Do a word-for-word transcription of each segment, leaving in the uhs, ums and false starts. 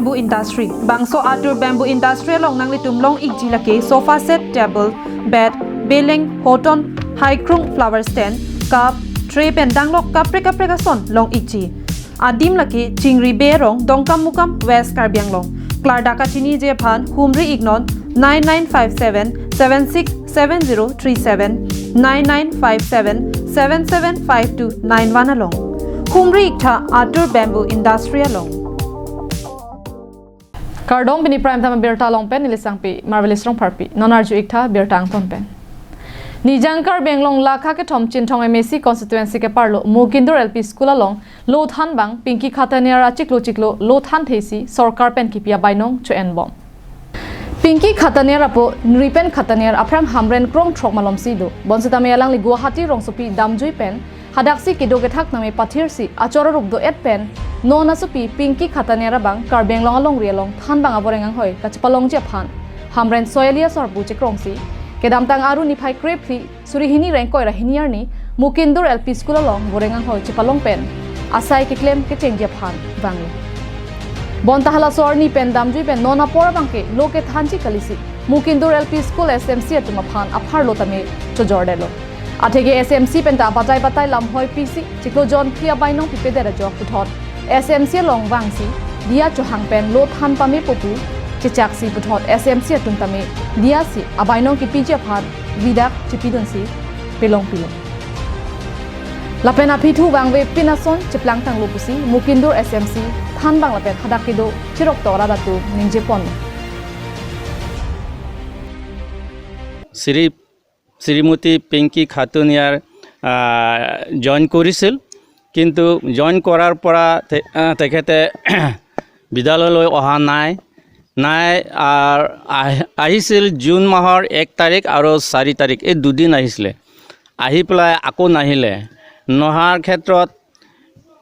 Bamboo Industry. Bangso Atur Bamboo Industry along nanglitum long-ikji lake sofa set, table, bed, beleng, hoton, haikrung, flower stand, cup, tray pen danglok kaprek kaprek ason long-ikji. Adim lake Chingri Bey arong, Dongkamukam, West Karbi Anglong. Klardak kachiniji aphan humri-iknon nine nine five seven seven six seven zero three seven, nine nine five seven seven seven five two nine one along. Humri-iktha Atur Bamboo Industry along. Kardom, pini Prime Time abirta along pen neli Sangpi Marvelous Rongpharpi. Non arju-iktha birta angton pen. Nijang Karbi Anglong lakha kethom Chinthong M A C constituency keparlo Mukindur L P School along lo thanbang Pinky Khataniar achiklo chiklo lo thanthesi sorkar pen kipi abainong cho-enbom. Pinky Khataniar apo Nripen Khataniar aphrang Hamren krong throk malomsi do. Bonsitame alangli Guwahati rongsopi damjui pen hadaksi kedo kethak nangme pathirsi achor arup do-et pen non asopi Pinky Khataniar abang Karbi Anglong alongri along thanbang avoreng anghoi kachepalongji aphan Hamren Soyalia sorbu chekrongsi kedamtang Aru niphai krephli suri hini ra ingkoi ra hini arni Mukindur L P School along voreng anghoi chepalong pen asai keklem kechengji aphan vanglo. Bonta halaso arni pen damjui pen non apor abangke lo kethanji kalisi Mukindur L P School S M C atum aphan apharlo tame chojordetlo. Atheke S M C penta batai batai lamhoi pisi chiklo jonphli abainong pipedet ajok puthot S M C along vangsi diya chohang pen lo than pamepo pu chechaksi puthot S M C atum tame diyasi abainong kipiji aphan vidak chipidunsi pelongpilo. Lapen aphi thu vangve pin ason cheplangtanglo pusi Mukindur S M C thanbang lapen hadak kedo chirok tora datu ningjeponlo. Shri শ্ৰীমতী পিংকী খাতুনিয়াৰ জইন কৰিছিল, কিন্তু জইন কৰাৰ পৰা তে- আহ, তেখেতে বিদ্যালয়লৈ অহা নাই নাই আহ, আহ- আহিছিল জুন মাহৰ এক তাৰিখ আৰু চাৰি তাৰিখ, এই দুদিন আহিছিলে। আহি পেলাই আকৌ নাহিলে। নহাৰ ক্ষেত্ৰত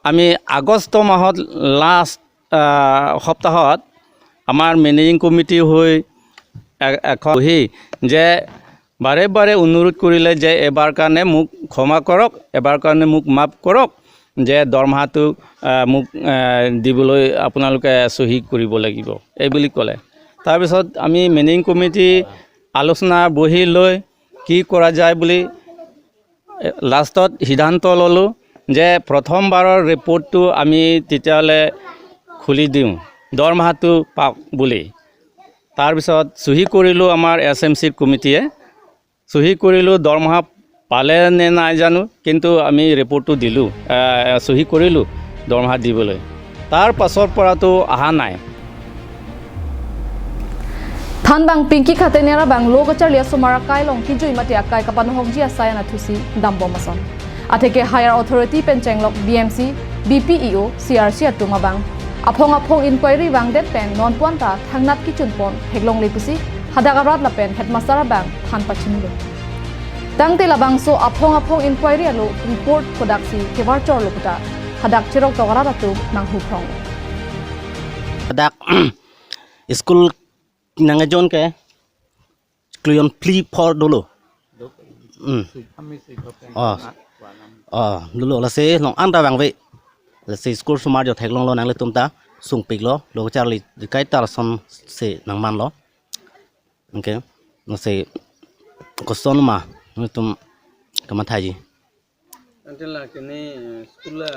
আমি আগষ্ট মাহত লাষ্ট আহ, সপ্তাহত আমাৰ মেনেজিং কমিটি হৈ এ- এখন বহি যে বাৰে বাৰে অনুৰোধ কৰিলে যে এবাৰ কাৰণে মোক ক্ষমা কৰক, এবাৰ কাৰণে মোক মাফ কৰক, যে দৰমহাটো আহ, মোক আহ, দিবলৈ আপোনালোকে চহী কৰিব লাগিব, এই বুলি ক'লে। তাৰপিছত আমি মেনেজিং কমিটি আলোচনা বহি লৈ কি কৰা যায় বুলি এ, লাষ্টত সিদ্ধান্ত ল'লোঁ যে প্ৰথমবাৰৰ ৰিপৰ্টটো আমি তেতিয়াহ'লে খুলি দিওঁ, দৰমহাটো পাওক বুলি। তাৰপিছত চহী কৰিলোঁ আমাৰ এছ এম চিৰ কমিটিয়ে, চহী কৰিলোঁ, দৰমহা পালে নে নাই জানো, কিন্তু আমি ৰিপৰ্টটো দিলোঁ, এ, চহী কৰিলোঁ দৰমহা দিবলৈ। তাৰ পাছৰ পৰাতো অহা নাই। Thanbang Pinky Khataniar abang lo kacharli asomar akai along kijui mate akai kapanohokji asai anatthusi dambom ason. Atheke higher authority pen chenglok B M C, B P E O, C R C atum abang aphong aphong inquiry vangdet pen nonpu anta thangnat kichunpon theklongle pusi hadak arat lapen headmaster abang than pachinilo. Tangte labangso aphong aphong inquiry alo report kodaksi kevar chorlo puta hadak chirok tok arat atum nanghu phrong. Hadak school nangjoin ke klui phli phor dolo. Hmm. Oh. Oh, dolo lasi non anta vangve. Lasi school osomar jo theklonglo, nanglitum ta sungpiklo, lo kacharli kaita ason si nangmanlo. Okay. Lasi koson ma nangtum kamathaji. Ante la kene, eh, school la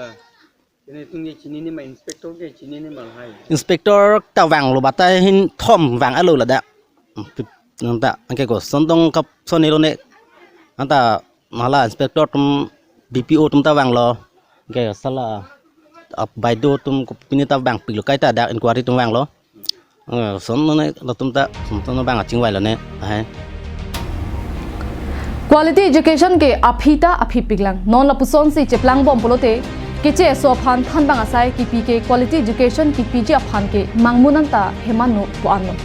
kene tung ke chinine ma, inspector ke chinine ma lahai. Inspector ta vanglo, batai hin thom vang alo ladak. Nang ta anke koson tong kap sonelo ne. Anta hala inspector atum, B P O atum ta vanglo. Anke sala ap baideo atum kopine ta vangpiklo, kaita dak inquiry atum vanglo. Eh, son no ne latum ta, son no bang achingvailo ne, hai. Quality education ke aphi ta aphipiklang. Non lapusonsi cheplangbom pulote, keche eso aphan thanbang asai kipi ke quality education kipiji aphan ke mangmun anta hemano pu-anlo.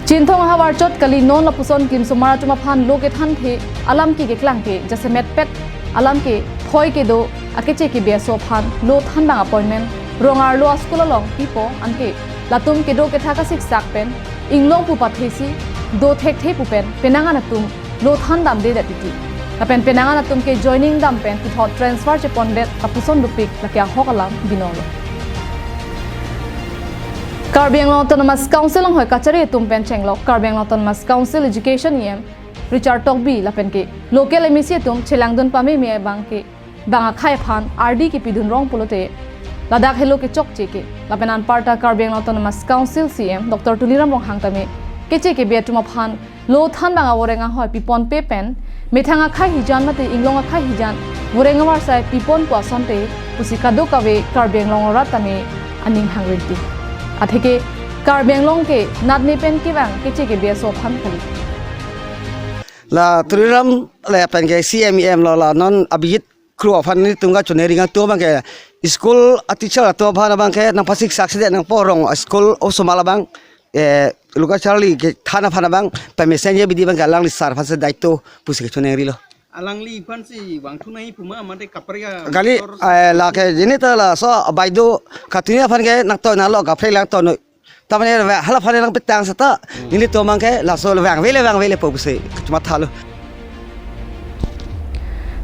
Chinthong ahavar chot kali, non lapuson klim osomar atum aphan lo kethanthe alam ke keklang ke jasemet pet alam ke thoi kedo akeche kebe eso aphan lo thanbang appointment rong arlo a-school along pipo, anke latum kedo kethak asiksak pen inglong pu pathesi do thekthe pu pen penang an atum lo thandamdedet titi. Lapen penang an atum ke joining dam pen puthot transfer chepondet lapuson dopik lake ahok alam binong lo. Karbi Anglong Autonomous Council anghoi kachari atum pen chenglok Karbi Anglong Autonomous Council Education E M Richard Tokbi lapen ke local M A C atum chelangdun pameme abang ke bang akhai aphan ardi kepidun rong pulote ladak helo kechokche ke. Lapen anparta Karbi Anglong Autonomous Council C E M Doctor Tuliram Ronghang tame keche kebe atum aphan lo than bang avoreng anghoi piponpe pen methang akhai hijan mate inglong akhai hijan voreng avarsai pipon pu asonte pusi kadokave Karbi Anglong arat tame aning hangrinti. Atheke Karbi Anglong ke natne pen kevang keche kebe aso aphan kali. La Tuliram lapen ke C E M E M lo, la non abijit kru aphan nelitum kachoneri nangtum abang ke school a teacher atum aphan abang ke nangpasik saksi de nangporong school osomar abang, eh, lo kacharli kethan aphan abang pemesen ye bidi abang ke alangli sar aphan si daito pusi kachoneri lo. Alangliphan si vangthu nangji puma mate kaprek a kali, eh, lake jini ta laso baideo katuni aphan ke nangtoinalo kaprek lang tono. Tamane hala aphan nangpetang seta, nelitum abang ke laso le vangvele vangvele po pusi kachemathalo.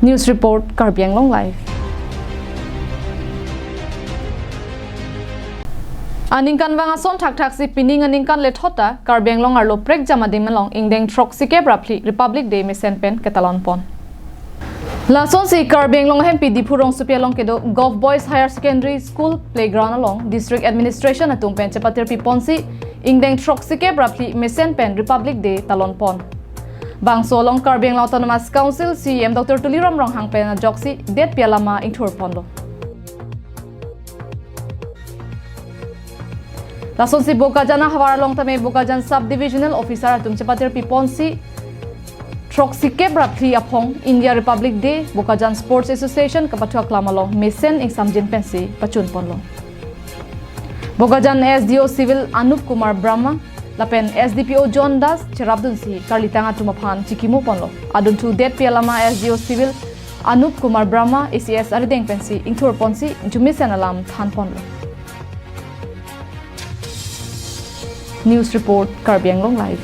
News report, Karbi Anglong Live. Aningkanvang ason thakthak si pining aningkan lethot ta Karbi Anglong arlo prekjam adim along ingdeng throksikep ra phli Republic Day mesen pen ketalon pon. Lasonsi Karbi Anglong ahempi Diphu rongsopi along kedo Govt Boys Higher Secondary School playground along District Administration atum pen chepatir piponsi ingdeng throksikep ra phli mesen pen Republic Day talon pon. Bangso along Karbi Anglong Autonomous Council C E M Doctor Tuliram Ronghang pen ajoksi detpi alama ingthur ponlo. Lasonsi Bokajan ahavar along tame Bokajan Sub Divisional Officer atum chepatir piponsi throksikep ra phli aphong India Republic Day Bokajan Sports Association kapathu aklam along mesen ingsamjin pensi pachun ponlo. Bokajan S D O Civil Anup Kumar Brahma lapen S D P O John Das cherapdunsi karlitang atum aphan chikimo ponlo. Adunthu detpi alama S D O Civil Anup Kumar Brahma A C S arideng pensi ingthur ponsi jumisen alam than ponlo. News report, Karbi Anglong Live.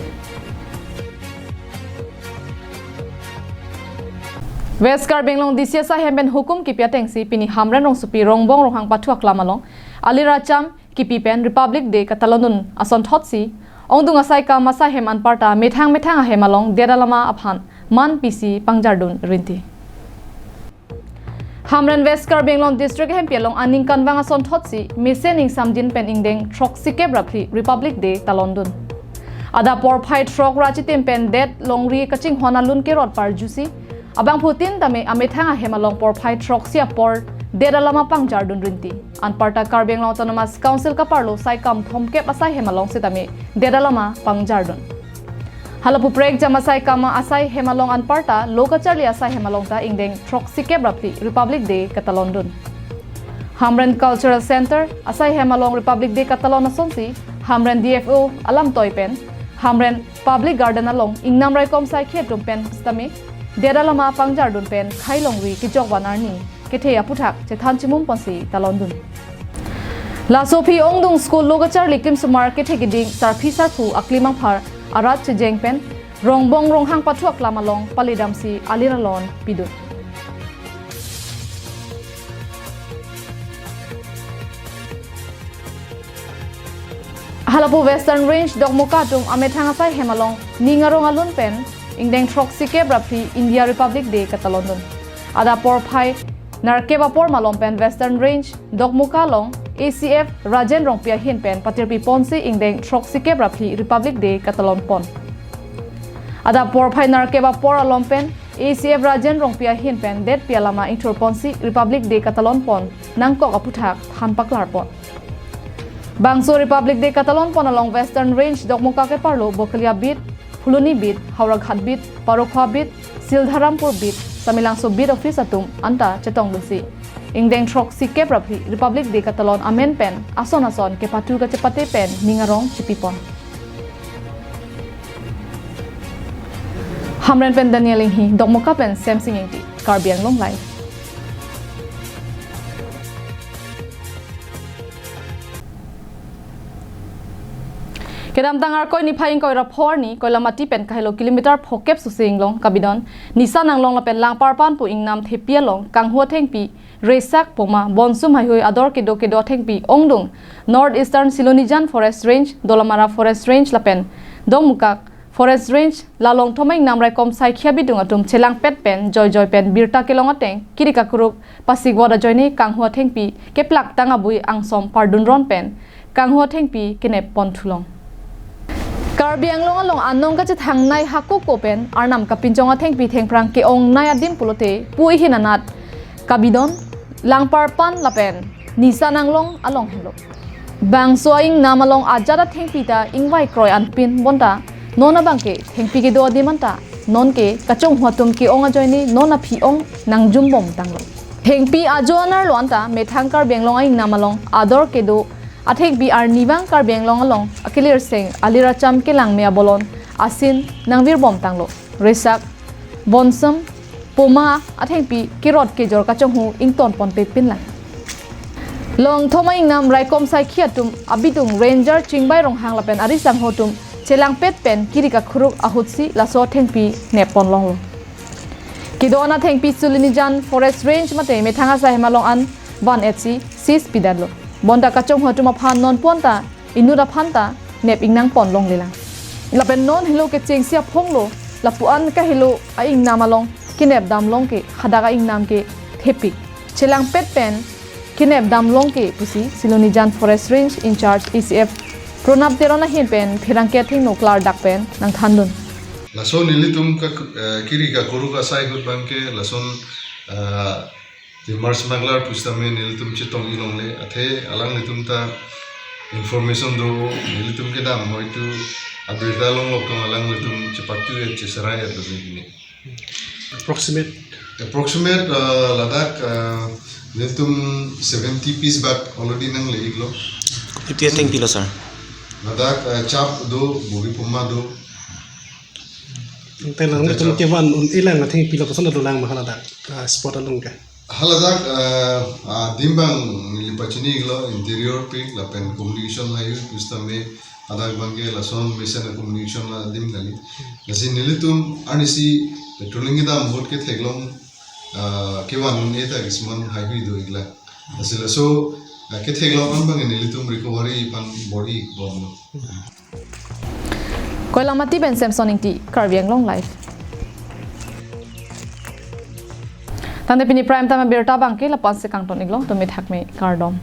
West Karbi Anglong D C asai ahem pen hukum kipi atengsi pini Hamren rongsopi Rongbong Ronghang pathu aklam along aliracham kipi pen Republic Day katalondun ason thotsi ongdung asai kam asai ahem anparta methang methang ahem along det alama aphan man pisi pangjardun rinti. Hamren West Karbi Anglong District ahempi along aningkanvang ason thotsi mesen ingsamjin pen ingdeng throksikep ra phli Republic Day talondun. Adap porphai throk ra chitim pen det longri kachinghon alun kerot parjusi abangphutin tame amethang ahem along porphai throksi apor det alama pangjardun rinti. Anparta Karbi Anglong Autonomous Council kaparlo sai kam thomkep asai ahem along sitame det alama pangjardun. Halapu prekjam asai kam asai ahem along anparta lo kacharli asai ahem along ta ingdeng throksikep ra phli Republic Day katalondun. Hamren Cultural Center asai ahem along Republic Day katalon asonsi Hamren D F O alamtoi pen Hamren Public Garden along ingnam raikom saikhi atum pen sitame det alama pangjardun pen khai longri kejok van arni kethe aphuthak chethan chimum ponsi talondun. Laso aphi ongdung school lo kacharli klimsomar kethe keding sarpi sarpo aklim angphar arat chejeng pen Rongbong Ronghang pathu aklam along palidamsi alir alon pidun. Halapu Western Range Dokmoka atum amethang asai ahem along ning arong alun pen ingdeng throksikep ra phli India Republic Day katalondun. Adap porphai nerkep apor malom pen Western Range Dokmoka along A C F Rajen Rongpi ahin pen patirpi ponsi ingdeng throksikep ra phli Republic Day katalon pon. Adap porphai nerkep apor alom pen A C F Rajen Rongpi ahin pen detpi alama ingthur ponsi Republic Day katalon pon nangkok aphuthak than paklar pon. Bangso Republic Day katalon pon along Western Range Dokmoka keparlo Bokolia beat, Phuloni beat, Howraghat beat, Parokhowa beat, Sildharampur beat, Samelangso beat office atum anta chetongdunsi ingdeng throksikep ra phli Republic Day katalon amen pen ason ason kepatu kachepate pen ning arong chipi pon. Hamren pen Daniel Inghi, Dokmoka pen Semsing Ingti, Karbi Anglong Live. Kedamtang Arkoi niphai ingkoi ra pho arni Koilamati pen kahelo kilometer phokep susi inglong kabidon Nisa Nanglong lapen Langparpan pu ingnam thepi along kanghu athengpi Resak, Poma, Bonsum haihui ador kedo kedo athengpi ongdung North Eastern Silonijan Forest Range, Dolamara Forest Range lapen Dongmukak Forest Range la Longthoma ingnam raikom saikhi abidung atum chelangpet pen joijoi pen birta kelong ateng kiri kakuruk pasikvot ajoine kanghu athengpi keplak tang abui angsom pardunron pen kanghu athengpi kenep pon thulong. Karbi Anglong along anong kachethangnei hakoko pen arnam kapinchong athengpi thengphrang ke-ongnei adim pulote pu ihin anat kabidon Langparpan lapen Nisa Nanglong along helo. Bangso a-ingnam along ajat athengpi ta ingvai kroi anpin bonta non abangke thengpi kedo adim anta nonke kachonghu atum ke-ong ajoine non aphi ong nangjum bom tanglo. Thengpi ajo anerlo anta methang Karbi Anglong a-ingnam along ador kedo athengpi arnivang Karbi Anglong along akelirseng aliracham kelangme abolon asin nangvirbom tanglo. Resak, Bonsum, Poma athengpi kerot kejor kachonghu ington ponpe pinlang. Longthoma ingnam raikom saikhi atum abidung Ranger Chingbai Ronghang lapen ari sangho atum chelangpet pen kiri kakuruk ahutsi laso athengpi nep pon longlo. Kedo-an athengpi Silonijan Forest Range mate methang asai hem along an van etsi seize pidetlo. Bonta kachonghu atum aphan non ponta inut aphan ta nep ingnang pon longlelang. Lapen non helo kechengsi aphonglo, lapu-an kahelo a-ingnam along kenep damlong ke hadak a-ingnam ke thepik. Chelangpet pen kenep damlong ke pusi Silonijan Forest Range in-charge A C F Pranab Teron ahin pen pherangke athengno klardak pen nangthandun. Laso nelitum ka, eh, kiri kakuruk asai ahut abangke lason, eh, timber smuggler pusitame nelitum chetong-i longle, athe alanglitum ta information do, nelitum kedam hoitu abirta longlok tong alanglitum chepatu-et cheserai-et do begini. Approximate? Approximate, uh, ladak, uh, nelitum seventy piece bag already nangle-iklo. Kopi athengpi lo, sir? Ladak, uh, chap do, bogi poma do. Ante alanglitum kevan un-elang athengpi lo koson dolang ma haladak, uh, spot along ke? Haladak, eh, adim abang neli pachini-iklo interior pik lapen communication haihui pusitame hadak abangke lason mesen a-communication adim kali. Lasi nelitum arnisi patrolling kedam ahut ketheklong, eh, kevan un-e ta kisuman haihui do-iklang. Lasi laso, eh, ketheklong an abang nelitum recovery aphan bor-i bomlo. Koilamati pen Samson Ingti, Karbi Anglong Live. Tangte pini prime time abirta abangke la-an si kangton-iklo, to mithak me kardom.